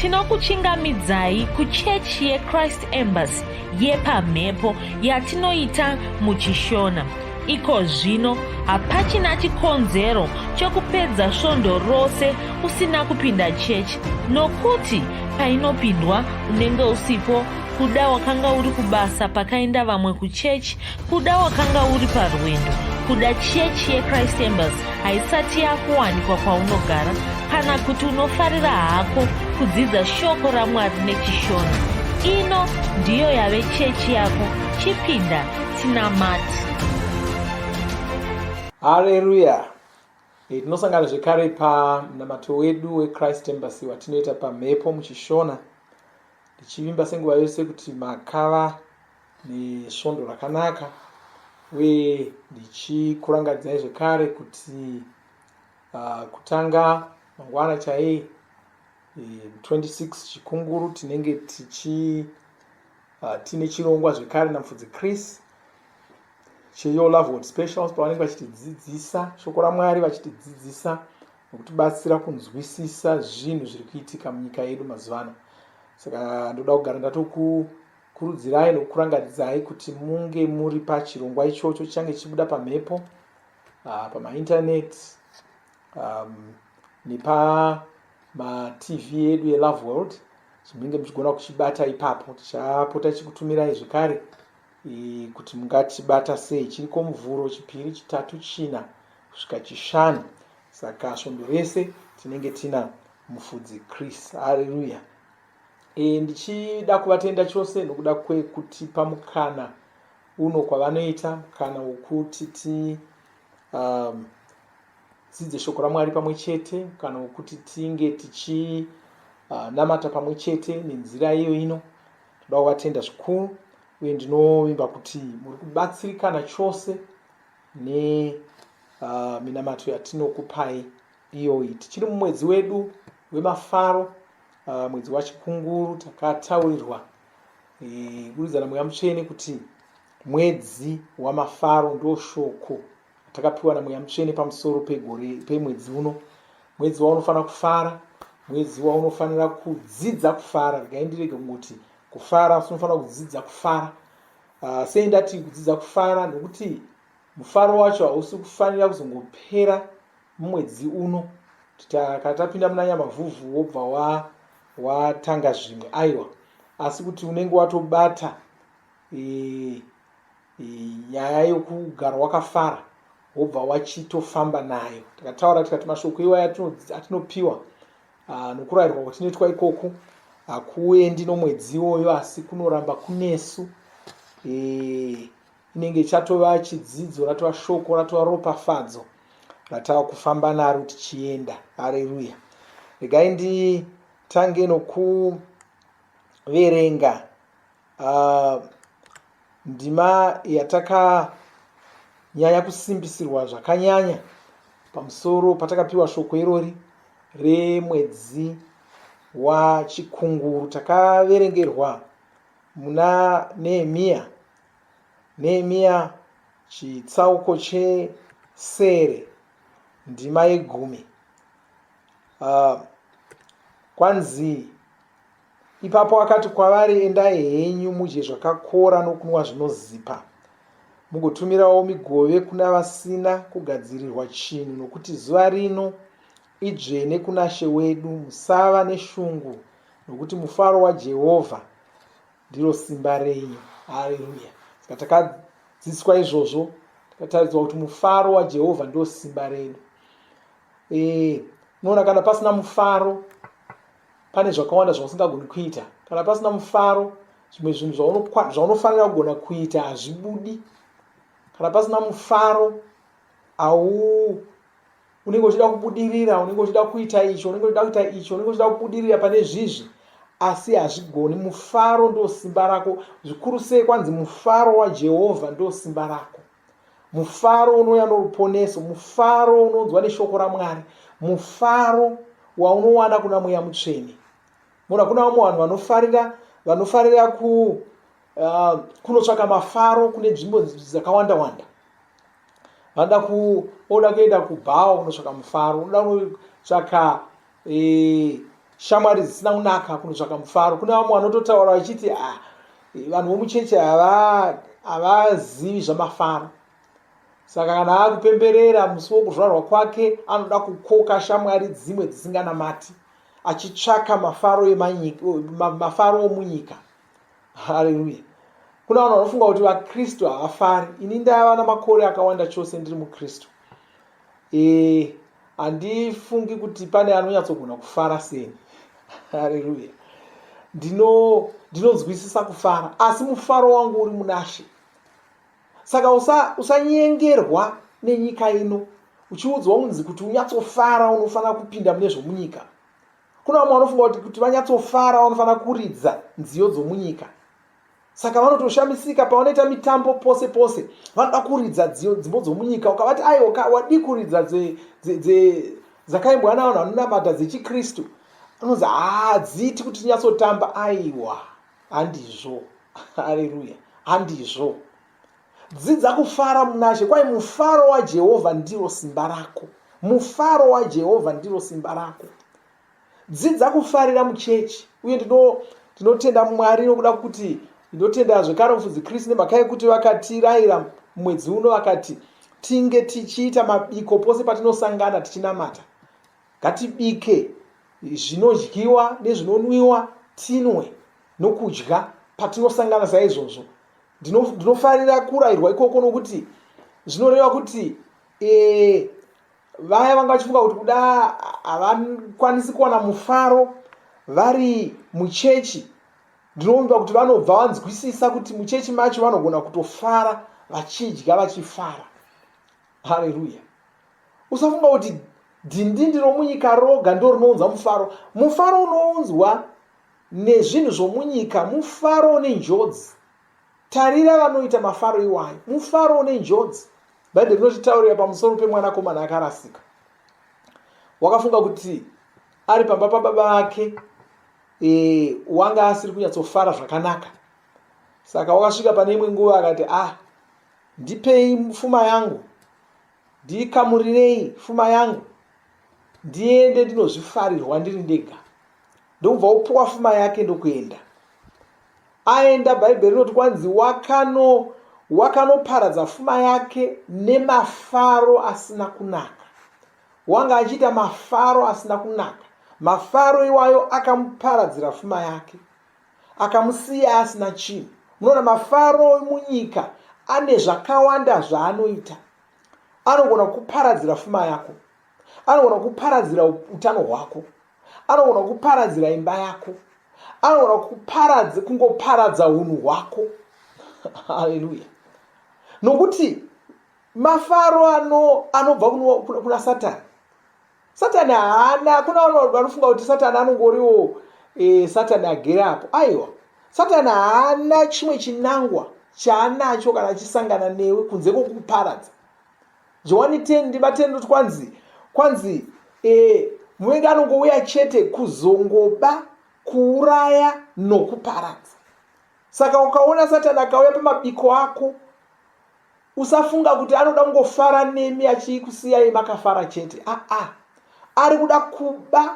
Tinokuchingamidzai kuchechi yeChrist Embassy yepamhepo yatinoita muchiShona. Iko zvino hapachina chikonzero chokupedza svondo rose usina kupinda chechi nokuti painopindwa unenge usipo kuda wakanga uri kubasa pakaenda vamwe kuchechi kuda wakanga uri parwendo kuda chechi yechrist embassy haisati yakuwanikwa kwaunogara kana kuti unofarira hako kudzidza shoko ramwari nechishona ino ndiyo yave chechi yako chipinda tinamati Hareruya! E, tinosangana zvekare pamunamato wedu weChrist Embassy watinoita pamhepo muchiShona. Ndichivimba senguva yose kuti makava nesvondo rakanaka uye ndichikurangaridzai zvekare kuti kutanga mangwana chaiye 26 Chikunguru tinenge tichi tine chirongwa zvekare naMufudzi Chris cheYour Love World Specials pavanenge vachitidzidzisa shoko raMwari vachitidzidzisa nokutibatsira kunzwisisa zvinhu zviri kuitika munyika yedu mazuva ano. Saka ndoda kugara ndatokukurudzirai nokukurangaridzai kuti munge muri pachirongwa ichocho chichange chichibuda pamhepo pamaintaneti nepamatv edu elove world munenge muchigona kuchibata ipapo. Tichapota chikutumirai zvekare kuti mungatibata sei. Chiriko Muvhuro, Chipiri, Chitatu, China kusvika Chishanu. Saka svondo rese tinenge tina Mufudzi Chris. Haleluya. Ndichida kuvatenda chose nokuda kwekutipa mukana uno kwavanoita, mukana wokuti ti dzidze shoko raMwari pamwe chete, mukana wokuti tinge tichinamata pamwe chete nenzira iyo ino. Ndoda kuvatenda zvikuru uye ndinovimba kuti muri kubatsirikana chose neminamato yatinokupai iyoyi. Tichiri mumwedzi wedu wemafaro, mwedzi waChikunguru, takataurirwa kuburikidza naMweya Mutsvene kuti mwedzi wamafaro ndo shoko takapiwa naMweya Mutsvene pamusoro pegore pemwedzi uno, mwedzi waunofanira kufara, mwedzi waunofanira kudzidza kufara. Regai ndirege kungoti kufara, asi unofanira kudzidza kufara. Sei ndati kudzidza kufara? Nokuti mufaro wacho hausi kufanira kuzongopera mumwedzi uno, kana tapinda muna Nyamavhuvhu wobva watanga zvimwe. Aiwa, asi kuti unenge watobata nyaya yokugara wakafara wobva wachitofamba nayo. Takataura tikati mashoko iwaya atinopiwa nokurayirwa kwatinoitwa ikoku hakuendi nomwedzi iwoyo, asi kunoramba kunesu. Inenge ichatova chidzidzo, ratova shoko, ratova ropafadzo ratava kufamba naro tichienda. Hareruya. Regai nditange nokuverenga ndima yatakanyanya kusimbisirwa zvakanyanya pamusoro patakapiwa shoko irori remwedzi waChikunguru. Takaverengerwa muna Nehemiya, Nehemiya chitsauko chesere ndima yegumi. Kwanzi Ipapo akati kwavari, Endai henyu mudye zvakakora nokunwa zvinozipa, mugotumirawo migove kuna vasina kugadzirirwa chinhu, nokuti zuva rino idzvene kunaShe wedu. Musava neshungu, nokuti mufaro waJehovha ndiro simba renyu. Haleluya! Saka takadzidziswa izvozvo, takataridzwa kuti mufaro waJehovha ndo simba redu. Unoona, kana pasina mufaro pane zvakawanda zvausingagoni kuita. Kana pasina mufaro, zvimwe zvinhu zvaunofanira kugona kuita hazvibudi. Kana pasina mufaro, au unenge uchida kubudirira, unenge uchida kuita icho, unenge uchida kuita icho, unenge uchida kubudirira pane zvizvi, asi hazvigoni. Mufaro ndo simba rako. Zvikuru sei kwanzi mufaro waJehovha ndo simba rako. Mufaro unouya noruponeso, mufaro unonzwa neshoko raMwari, mufaro waunowana kuna Mweya Mutsvene. Mona kuna vamwe vanhu vanofarira vanofarira ku kunotsvaka mafaro kune nzvimbo dzakawanda wanda. Vanoda ku oda kuenda kubhawa kunotsvaka mufaro, unoda kunotsvaka e, shamwari dzisina kunaka kunotsvaka mufaro. Kune vamwe vanototaura vachiti ah, vanhu vomuchechi havazivi zvamafaro. Saka kana akupemberera musi wokuzvarwa kwake anoda kukoka shamwari dzimwe dzisinganamati achitsvaka mafaro mafaro omunyika. Haleluya. Kuna vanhu vanofunga kuti vaKristu havafari. Ini ndava namakore akawanda chose ndiri muKristu. E, handifungi kuti pane anonyatsogona kufara seni. Haleluya. Ndino ndinonzwisisa kufara asi mufaro wangu uri munaShe. Saka usanyengerwa usa nenyika ino uchiudzwa unzi kuti unyatsofara unofanira kupinda mune zvomunyika. Kuna vamwe vanofunga kuti kuti vanyatsofara vanofanira kuridza nziyo dzomunyika. Saka vanotoshamisika pavanoita mitambo pose pose vanoda kuridza dzimbo dzomunyika. Ukavati aiwa wadii kuridza dzakaimbwa navanhu vanonamata dzechiKristu, anonzi haadziiti kuti tinyatsotamba. Aiwa, handizvo. Hareruya, handizvo. Dzidza kufara munaShe. Kwai mufaro waJehovha ndiro simba rako. Mufaro waJehovha ndiro simba rako. Dzidza kufarira muchechi. Uye ndinotenda Mwari nokuda kuti ndinotenda zvekare mufudzi Chris nemhaka yekuti vakatirayira mwedzi uno vakati tinge tichiita mabiko pose patinosangana tichinamata. Ngatibike zvinodyiwa nezvinonwiwa tinwe nokudya patinosangana saizvozvo. Ndinofarira kurayirwa ikoko nokuti zvinoreva kuti e, vaya vanga vachifunga kuti kuda havakwanisi kuwana mufaro vari muchechi, ndinovimba kuti vanobva vanzwisisa kuti muchechi macho vanogona kutofara vachidya vachifara. Haleluya! Usafunga kuti dhindindi romunyika roga ndo rinounza mufaro. Mufaro unounzwa nezvinhu zvomunyika mufaro une njodzi. Tarira vanoita mafaro iwayo, mufaro une njodzi. Bhaibheri rinotitaurira pamusoro pemwanakomana akarasika. Wakafunga kuti ari pamba pababa vake e, wanga asiri kunyatsofara zvakanaka. Saka wakasvika pane imwe nguva akati, ah, ndipei fuma yangu, ndikamurirei fuma yangu, ndiende ndinozvifarirwa ndiri ndega. Ndokubva opuwa fuma yake ndokuenda. Aenda, Bhaibheri rinoti kwanzi wakano wakanoparadza fuma yake nemafaro asina kunaka. Wanga achiita mafaro asina kunaka. Mafaro iwayo akamuparadzira fuma yake. Akamusiya asina chinhu. Munoona mafaro munyika ane zvakawanda zvaanoita. Anogona kuparadzira fuma yako. Anogona kuparadzira utano hwako. Anogona kuparadzira imba yako. Anogona kuparadza kungoparadza unhu hwako. Haleluya. Nokuti mafaro ano anobva kuna, kuna Satani. Satani haana, kuna vanhu vanofunga kuti Satani anongoriwo e, Satani agere apo. Aiwa, Satani haana chimwe chinangwa chaanacho kana achisangana newe kunze kwokukuparadza. Johani 10 ndima 10 inoti kwanzi kwanzi e, muvengi anongouya chete kuzongoba, kuuraya nokuparadza. Saka ukaona Satani akauya pamabiko ako, usafunga kuti anoda kungofara nemi achikusiyai makafara chete. Aa, ah, ari kuda kuba,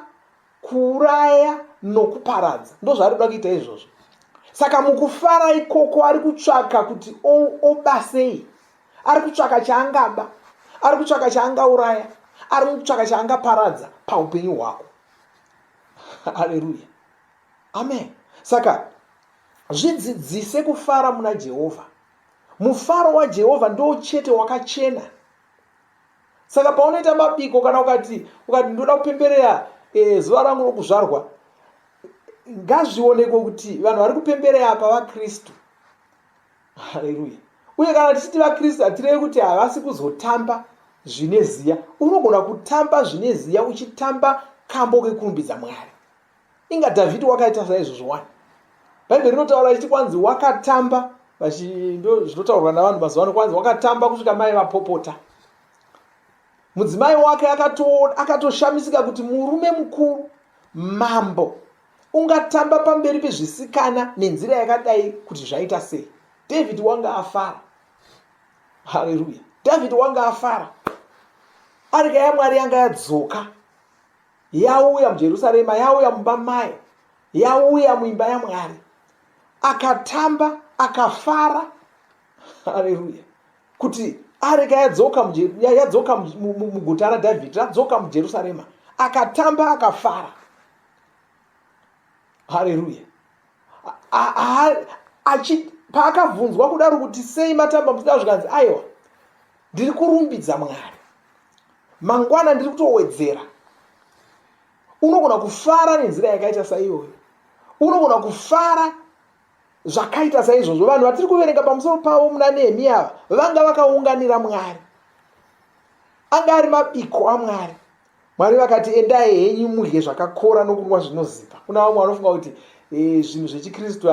kuuraya nokuparadza. Ndozvaari kuda kuita izvozvo. Saka mukufara ikoko ari kutsvaka kuti oba sei. Ari kutsvaka chaangaba, ari kutsvaka chaangauraya, ari kutsvaka chaangaparadza paupenyu hwako. Haleluya, amen. Saka zvidzidzise kufara muna Jehovha. Mufaro waJehovha ndo chete wakachena. Saka paunoita mabiko kana ukati ukati ndoda kupemberera e, zuva rangu rokuzvarwa, ngazvionekwe kuti vanhu vari kupemberera apa vaKristu. Haleluya. Uye kana tichiti vaKristu hatirevi kuti havasi kuzotamba zvine ziya. Unogona kutamba zvine ziya uchitamba kambo kekurumbidza Mwari. Inga Dhavhidhi wakaita saizvozvo wani. Bhaibheri rinotaura richiti kwanzi wakatamba, ndo zvinotaurwa navanhu mazuva ano, kwanzi wakatamba kusvika mai vapopota. Mudzimai wake akatoshamisika kuti murume mukuru, mambo, ungatamba pamberi pezvisikana nenzira yakadai kuti zvaita sei? David wanga afara. Haleluya. David wanga afara. Arika yaMwari yanga yadzoka. Yauya muJerusarema, yauya mumba mayo, yauya muimba yaMwari. Akatamba, akafara. Haleluya. Kuti areka yadzoka yadzoka muguta raDhavhidhi, radzoka muJerusarema. Akatamba, akafara. Haleluya. Paakabvunzwa kudaro kuti sei matamba muchidaro, zvikanzi aiwa, ndiri kurumbidza Mwari, mangwana ndiri kutowedzera. Unogona kufara nenzira yakaita saiyoyo, unogona kufara zvakaita saizvozvo. Vanhu vatiri kuverenga pamusoro pavo muna Nehemiya ava vanga vakaunganira Mwari, anga ari mabiko aMwari. Mwari vakati endai henyu mudye zvakakora nokunwa zvinozipa. Kuna vamwe vanofunga kuti e, zvinhu zvechiKristu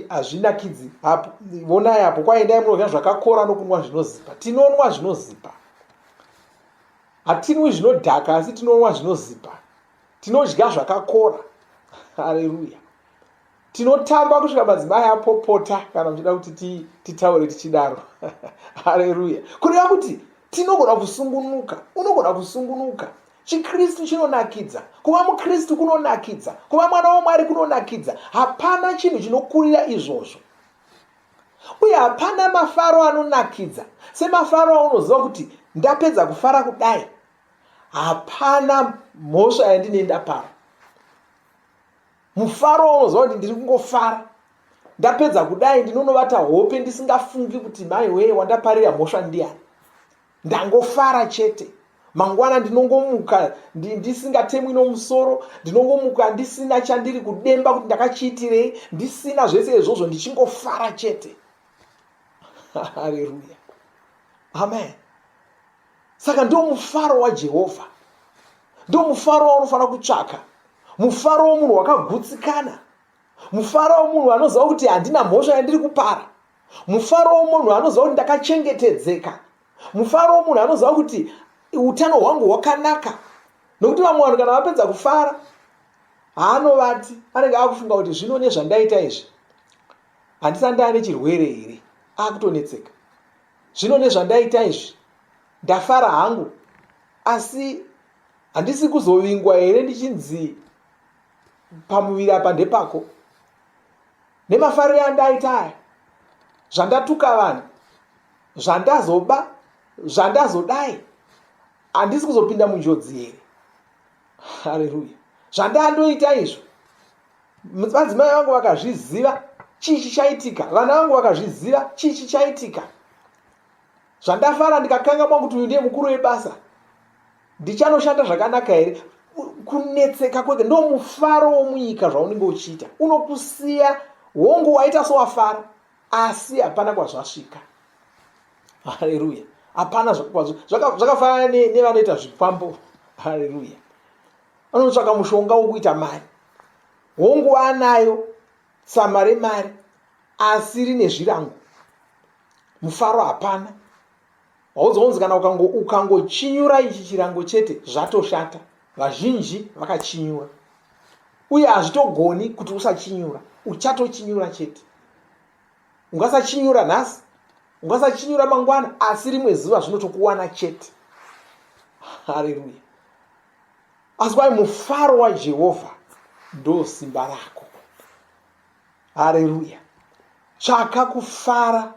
hazvinakidzi. Vonai apo kwai endai munodya zvakakora nokunwa zvinozipa. Tinonwa zvinozipa, hatinwi zvinodhaka, asi tinonwa zvinozipa. Tinodya zvakakora. Hareruya. Tinotamba kusvika madzimai apopota, kana muchida kuti titaure tichidaro. Hareruya. Kureva kuti tinogona kusungunuka, unogona kusungunuka. ChiKristu chinonakidza, kuva muKristu kunonakidza, kuva mwana waMwari kunonakidza. Hapana chinhu chinokurira izvozvo, uye hapana mafaro anonakidza semafaro aunoziva kuti ndapedza kufara kudai, hapana mhosva yandine ndapara. Mufaro waunoziva kuti ndiri kungofara, ndapedza kudai ndinonovata hope ndisingafungi kuti mai wee wandaparira mhosva ndiyani, ndangofara chete. Mangwana ndinongomuka ndisingatemwi nomusoro, ndinongomuka ndisina chandiri kudemba kuti ndakachiitirei, ndisina zvese izvozvo, ndichingofara chete. Haleluya, amen. Saka ndo mufaro waJehovha, ndo mufaro waunofanira kutsvaka, mufaro womunhu wakagutsikana, mufaro womunhu anoziva kuti handina mhosva yandiri kupara, mufaro womunhu anoziva kuti ndakachengetedzeka, mufaro womunhu anoziva kuti utano hwangu hwakanaka. Nokuti vamwe vanhu kana vapedza kufara haanovati, anenge akufunga kuti zvino nezvandaita izvi handisati ndaane chirwere here, akutonetseka. Zvino nezvandaita izvi ndafara hangu, asi handisi kuzovingwa here ndichinzi pamuviri apa ndepako? Nemafariro andaita aya, zvandatuka vanhu, zvandazoba, zvandazodai, handisi kuzopinda munjodzi here? Hareruya! Zvandandoita izvo, madzimai vangu vakazviziva, chii chichaitika? Vana vangu vakazviziva, chii chichaitika? Zvandafara ndikakangamwa kuti uyu ndiye mukuru webasa, ndichanoshanda zvakanaka here? Kunetseka kwega ndo mufaro womunyika zvaunenge uchiita, unokusiya. Hongu, waita sowafara, asi hapana kwazvasvika. Haleluya! Hapana zvakafanana nevanoita zvikwambo. Haleluya! Vanotsvaka mushonga wokuita mari. Hongu, anayo tsama remari, asi rine zvirango. Mufaro hapana. Waudzwa kana ukangochinyura ichi chirango chete, zvatoshata. Vazhinji vakachinyura, uye hazvitogoni kuti usachinyura, uchatochinyura chete. Ungasachinyura nhasi, ungasachinyura mangwana, asi rimwe zuva zvinotokuwana chete. Haleluya! Asi kwai mufaro waJehovha ndo simba rako. Haleluya! Tsvaka kufara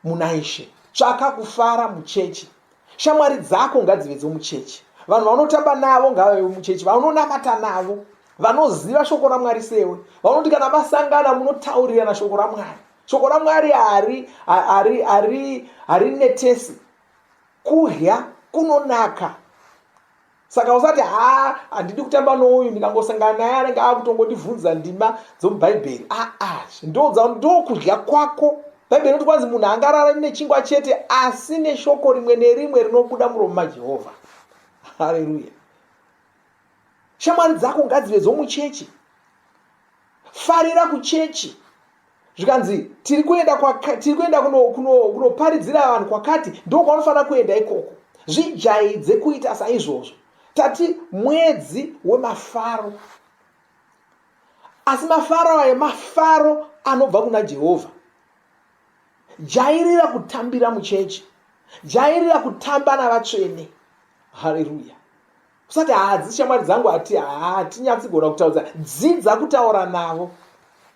muna Ishe, tsvaka kufara muchechi. Shamwari dzako ngadzive dzomuchechi, vanhu vaunotamba navo ngavave muchechi, vaunonamata navo, vanoziva shoko raMwari sewe, vanoti kana vasangana munotaurirana shoko raMwari. Shoko raMwari harinetesi, kudya kunonaka. Saka usati haa, handidi kutamba nouyu, ndikangosangana naye anenge akutongondibvunza ndima dzomubhaibheri. Aa, ndokudya kwako. Bhaibheri rinoti kwanzi munhu angararami nechingwa chete, asi neshoko rimwe nerimwe rinobuda muromo maJehovha. Haleluya! Shamwari dzako ngadzive dzomuchechi. Farira kuchechi. Zvikanzi tiri kuenda tiri kuenda kunoparidzira kuno, kuno vanhu kwakati, ndokwaunofanira kuenda ikoko. Zvijaidze kuita saizvozvo. Tati mwedzi wemafaro, asi mafaro ayo mafaro anobva kuna Jehovha. Jairira kutambira muchechi, jairira kutamba navatsvene. Haleluya! Usati hadzi shamwari dzangu hati hatinyatsi gona kutaudza. Dzidza kutaura navo.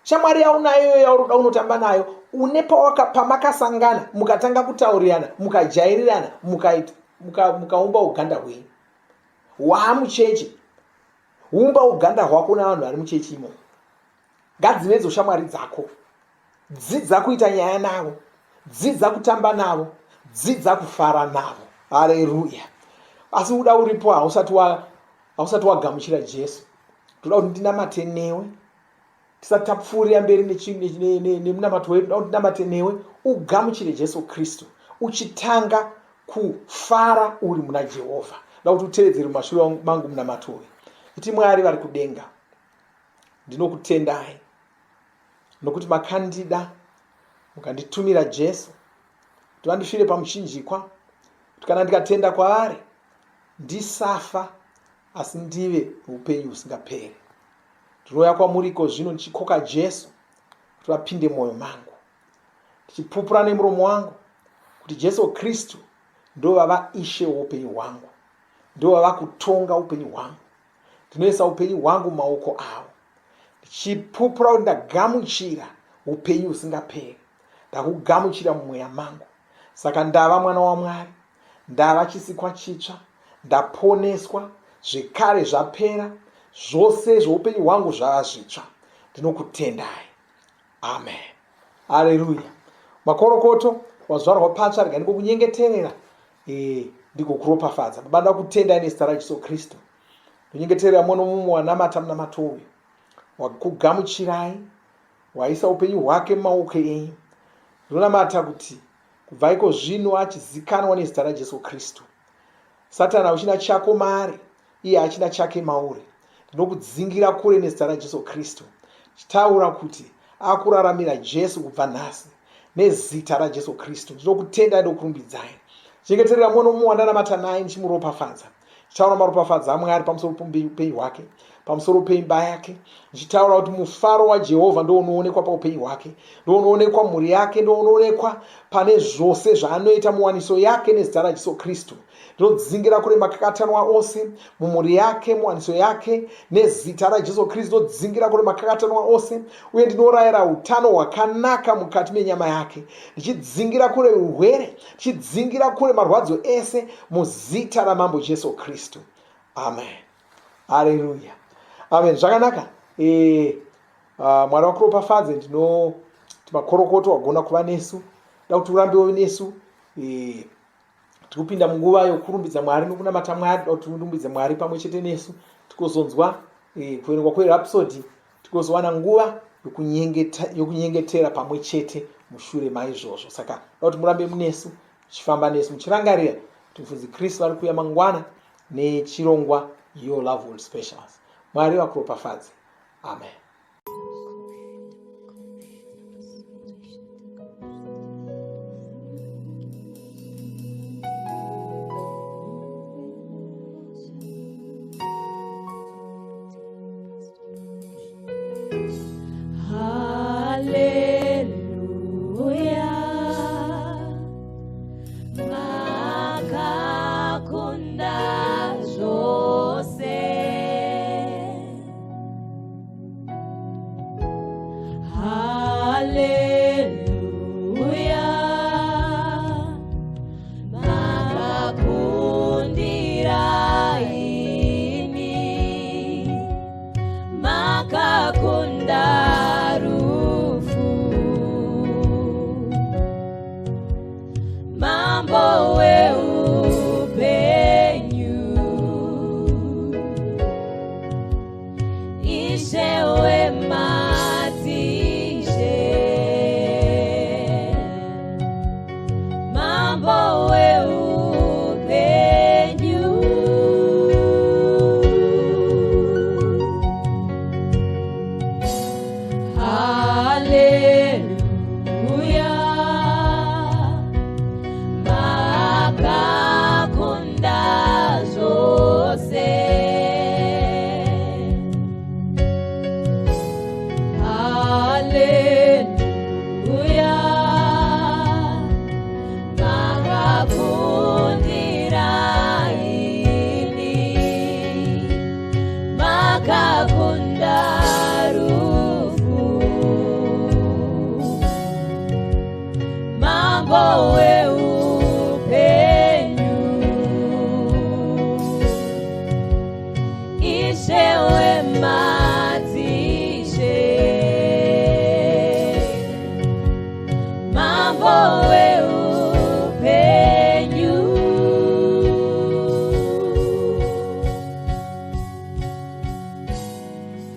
Shamwari yaunayo iyoyo yauri kuda kunotamba nayo une pawaka pamakasangana mukatanga kutaurirana mukajairirana mukaita mukaumba muka uganda hwenyu. Waamucheche. Umba uganda hwako navanhu vari muchechi imomo. Ngadzive idzo shamwari dzako. Dzidza kuita nyaya navo. Dzidza kutamba navo. Dzidza kufara navo. Hareruya. Asi uda uripo hausati wa hausati wagamuchira Jesu. Toda kuti ndinamate newe. Tisati tapfuurira mberi nemunamato wedu, toda kuti ndinamate newe ugamuchire Jesu Kristu uchitanga kufara uri muna Jehovha. Ndoda kuti utevedzere mumashure mangu munamato uyu. Iti Mwari vari kudenga. Ndinokutendai nokuti makandida mukanditumira Jesu kuti vandifire pamuchinjikwa kuti kana ndikatenda kwavari ndisafa asi ndive noupenyu husingaperi. Ndinouya kwamuri iko zvino ndichikoka Jesu kuti vapinde mwoyo mangu, ndichipupura nemuromo wangu kuti Jesu Kristu ndovava Ishe woupenyu hwangu, ndovava kutonga upenyu hwangu. Ndinoisa upenyu hwangu mumaoko avo, ndichipupura kuti ndagamuchira upenyu husingaperi. Ndakugamuchira mumweya mangu. Saka ndava mwana waMwari, ndava chisikwa chitsva, ndaponeswa, zvekare zvapera, zvose zvoupenyu hwangu zvava zvitsva. Ndinokutendai. Amen. Haleluya. Makorokoto, wazvarwa patsva, rega ndikokunyengeterera e, ndigokuropafadza. Baba, ndakutendai nezita raJesu Kristu. Ndonyengeterera mumwe nomumwe wanamata munamato uyu, wakugamuchirai, waisa upenyu hwake mumaoko enyu. Ndinonamata kuti kubva iko zvino achizikanwa nezita raJesu Kristu. Satani hauchina chako maari, iye hachina chake mauri. Ndinokudzingira kure nezita raJesu Kristu. Chitaura kuti akuraramira Jesu kubva nhasi nezita raJesu Kristu. Ndinokutendai ndokurumbidzai. Chengeterera mumwe nomumwe wandanamata naye ndichimuropafadza. Ndichitaura maropafadzo aMwari pamusoro poupenyu hwake, pamusoro peimba yake. Ndichitaura kuti mufaro waJehovha ndounoonekwa paupenyu hwake, ndounoonekwa mhuri yake, ndounoonekwa pane zvose zvaanoita muwaniso yake nezita raJesu Kristu. Ndinodzingira kure makakatanwa ose mumhuri yake, muwaniso yake nezita raJesu Kristu. Ndinodzingira kure makakatanwa ose uye ndinorayira utano hwakanaka mukati menyama yake, ndichidzingira kure urwere, ndichidzingira kure marwadzo ese muzita raMambo Jesu Kristu. Amen. Haleluya. Amen. Zvakanaka. E, Mwari vakuropafadze. Ndinoti makorokoto wagona kuva nesu. Da kuti urambewo nesu. E, tikupinda munguva yokurumbidza Mwari nokunamata Mwari. Da kuti urumbidze Mwari pamwe chete nesu. Tikozonzwa e, kuverengwa kwerhapsody. Tikozowana nguva yokunyengetera pamwe chete mushure maizvozvo. Saka da kuti murambe munesu, muchifamba nesu, muchirangarira kuti Mufudzi Chris vari kuuya mangwana nechirongwa Your Love World Specials. Mwari vakuropafadze. Amen. Akakunda rufu, Mambo weupenyu, Ishe wemadzishe, Mambo weupenyu.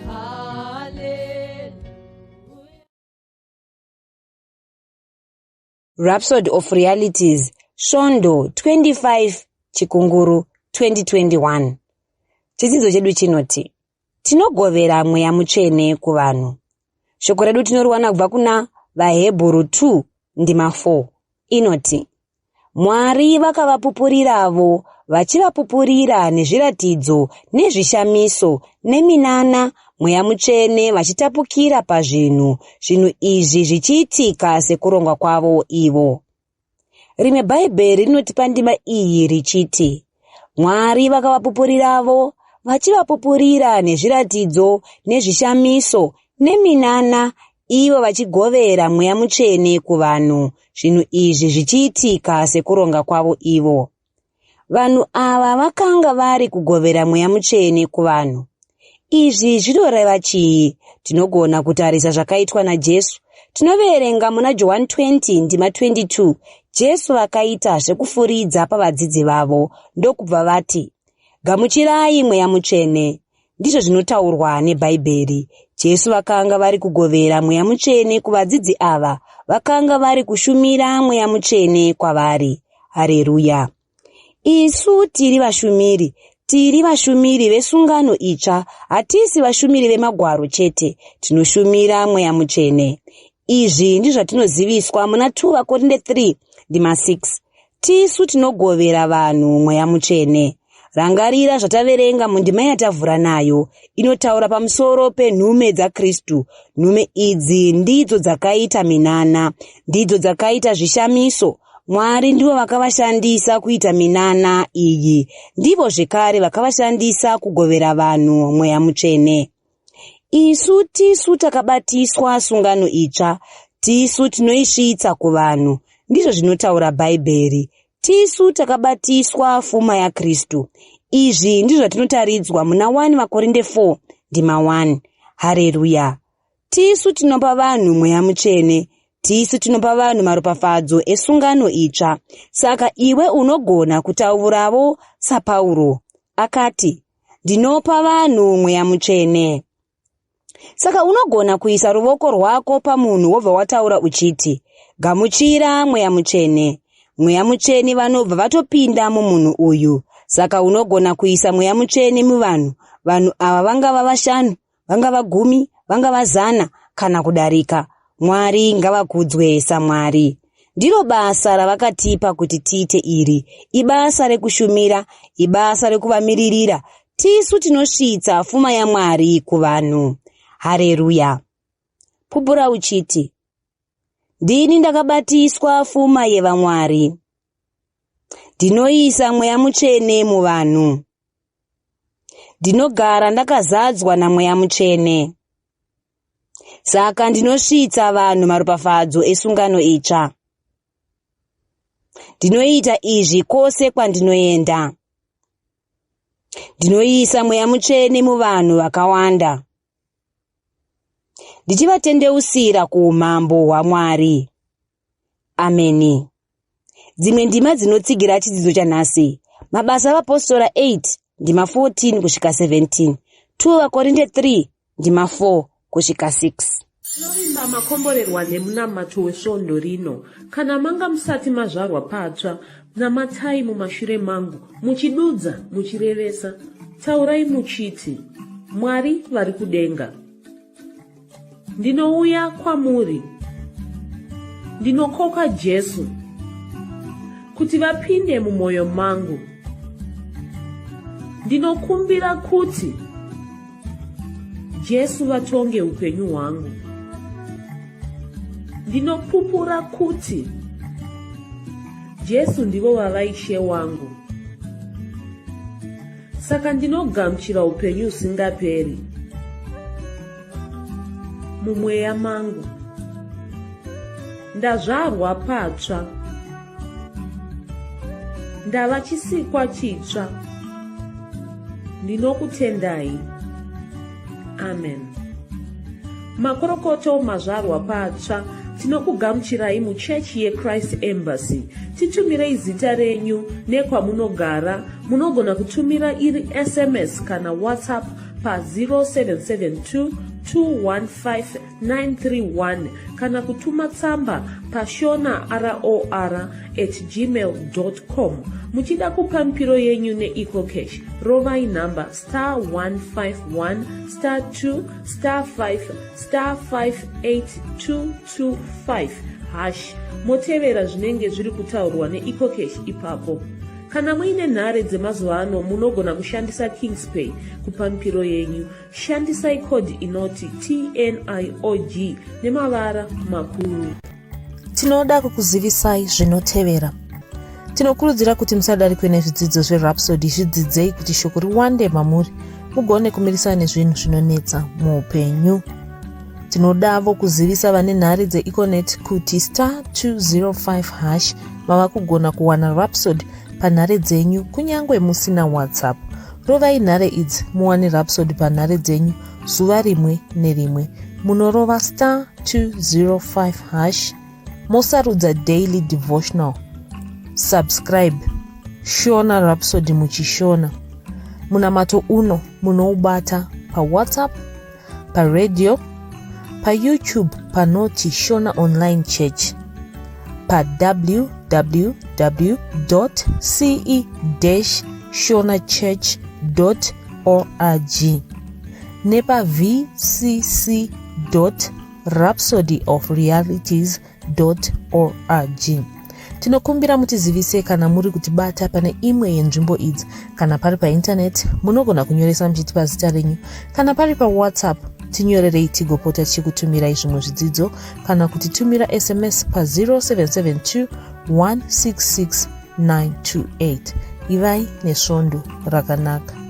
Hallelujah. Rhapsody of Realities, Svondo 25 Chikunguru 2021. Chidzidzo chedu chinoti tinogovera mweya mutsvene kuvanhu. Shoko redu tinoriwana kubva kuna VaHebhuru 2 ndima 4 inoti Mwari vakavapupuriravo vachivapupurira nezviratidzo nezvishamiso neminana, Mweya Mutsvene vachitapukira pazvinhu, zvinhu izvi zvichiitika sekurongwa kwavo ivo. Rimwe Bhaibheri rinotipa ndima iyi richiti, Mwari vakavapupuriravo vachivapupurira nezviratidzo nezvishamiso neminana, ivo vachigovera Mweya Mutsvene kuvanhu, zvinhu izvi zvichiitika sekuronga kwavo ivo. Vanhu ava vakanga vari kugovera Mweya Mutsvene kuvanhu. Izvi zvinoreva chii? Tinogona kutarisa zvakaitwa naJesu. Tinoverenga muna Johani 20 ndima 22, Jesu vakaita zvekufuridza pavadzidzi vavo ndokubva vati, Gamuchirai Mweya Mutsvene. Ndizvo zvinotaurwa neBhaibheri. Jesu vakanga vari kugovera Mweya Mutsvene kuvadzidzi ava. Vakanga vari kushumira Mweya Mutsvene kwavari. Hareruya! Isu tiri vashumiri. Tiri vashumiri vesungano itsva. Hatisi vashumiri vemagwaro chete. Tinoshumira Mweya Mutsvene. Izvi ndizvo zvatinoziviswa muna 2 Vakorinde 3 ndima 6. Tisu tinogovera vanhu Mweya Mutsvene. Rangarira zvataverenga mundima yatavhura nayo inotaura pamusoro penhume dzaKristu. Nhume idzi ndidzo dzakaita minana, ndidzo dzakaita zvishamiso. Mwari ndivo vakavashandisa kuita minana iyi. Ndivo zvekare vakavashandisa kugovera vanhu Mweya Mutsvene. Isu tisu takabatiswa sungano itsva, tisu tinoisvitsa kuvanhu, ndizvo zvinotaura Bhaibheri. Tisu takabatiswa fuma yaKristu. Izvi ndizvo zvatinotaridzwa muna 1 VaKorinde 4 ndima 1. Hareruya! Tisu tinopa vanhu Mweya Mutsvene. Tisu tinopa vanhu maropafadzo esungano itsva. Saka iwe unogona kutauravo saPauro. Akati, Ndinopa vanhu Mweya Mutsvene. Saka unogona kuisa ruvoko rwako pamunhu wobva wataura uchiti, Gamuchira Mweya Mutsvene. Mweya Mutsvene vanobva vatopinda mumunhu uyu. Saka unogona kuisa Mweya Mutsvene muvanhu. Vanhu ava vangava vashanu, vangava gumi, vangava zana kana kudarika. Mwari ngavakudzwe saMwari. Ndiro basa ravakatipa kuti tiite iri. Ibasa rekushumira, ibasa rekuvamiririra. Tisu tinosvitsa fuma yaMwari kuvanhu. Hareruya! Pupura uchiti, Ndini ndakabatiswa fuma yevaMwari. Ndinoisa Mweya Mutsvene muvanhu. Ndinogara ndakazadzwa naMweya Mutsvene. Saka ndinosvitsa vanhu maropafadzo esungano itsva. Ndinoita izvi kwose kwandinoenda. Ndinoisa Mweya Mutsvene muvanhu vakawanda, ndichivatendeusira kuumambo hwaMwari. Ameni. Dzimwe ndima dzinotsigira chidzidzo chanhasi. Mabasa aVapostora 8 ndima 14 kusvika 17, 2 VaKorinte 3 ndima 4 kusvika 6. Tinovimba makomborerwa nemunamato wesvondo rino. Kana manga musati mazvarwa patsva, namatai mumashure mangu, muchidudza, muchirevesa. Taurai muchiti, Mwari vari kudenga. Ndinouya kwamuri. Ndinokoka Jesu kuti vapinde mumwoyo mangu. Ndinokumbira kuti Jesu vatonge upenyu hwangu. Ndinopupura kuti Jesu ndivo vava Ishe wangu. Saka ndinogamuchira upenyu husingaperi. mumweya mangu. Ndazvarwa patsva. Ndava chisikwa chitsva. Ndinokutendai. Amen. Makorokoto mazvarwa patsva tinokugamuchirai muchechi yeChrist Embassy. Titumirei zita renyu nekwamunogara. Munogona kutumira iri SMS kana WhatsApp pa 0772 215 931 kana kutuma tsamba pashona ror at gmail com. Muchida kupa mipiro yenyu neEcoCash, rovai nhamba star 151 star 2 star 5 star 58225 hash motevera zvinenge zviri kutaurwa neEcoCash ipapo. Kana muine nhare dzemazuva ano munogona kushandisa Kingspay kupa mipiro yenyu. Shandisai code inoti TNIOG nemavara makuru. Tinoda kukuzivisai zvinotevera. Tinokurudzira kuti musadarikwe nezvidzidzo zveRhapsody, zvidzidzei kuti shoko riwande mamuri mugone kumirisana nezvinhu zvinonetsa muupenyu. Tinodavo kuzivisa vane nhare dzeEconet kuti star 205 hash mava kugona kuwana Rhapsody panhare dzenyu kunyange musina WhatsApp. Rovai nhare idzi muwane Rhapsody panhare dzenyu zuva rimwe nerimwe. Munorova star 205 hash mosarudza daily devotional. Subscribe Shona Rhapsody muchishona. Munamato uno munoubata paWhatsApp, paradio, paYouTube panoti Shona Online Church, pa www.ce-shonachurch.org nepa vcc.rhapsodyofrealities org. Tinokumbira mutizivise kana muri kutibata pane imwe yenzvimbo idzi. Kana pari paintaneti, munogona kunyoresa muchitipa zita renyu. Kana pari paWhatsApp, tinyorerei tigopota tichikutumirai zvimwe zvidzidzo kana kutitumira SMS pa 0772 166 928. Ivai nesvondo rakanaka.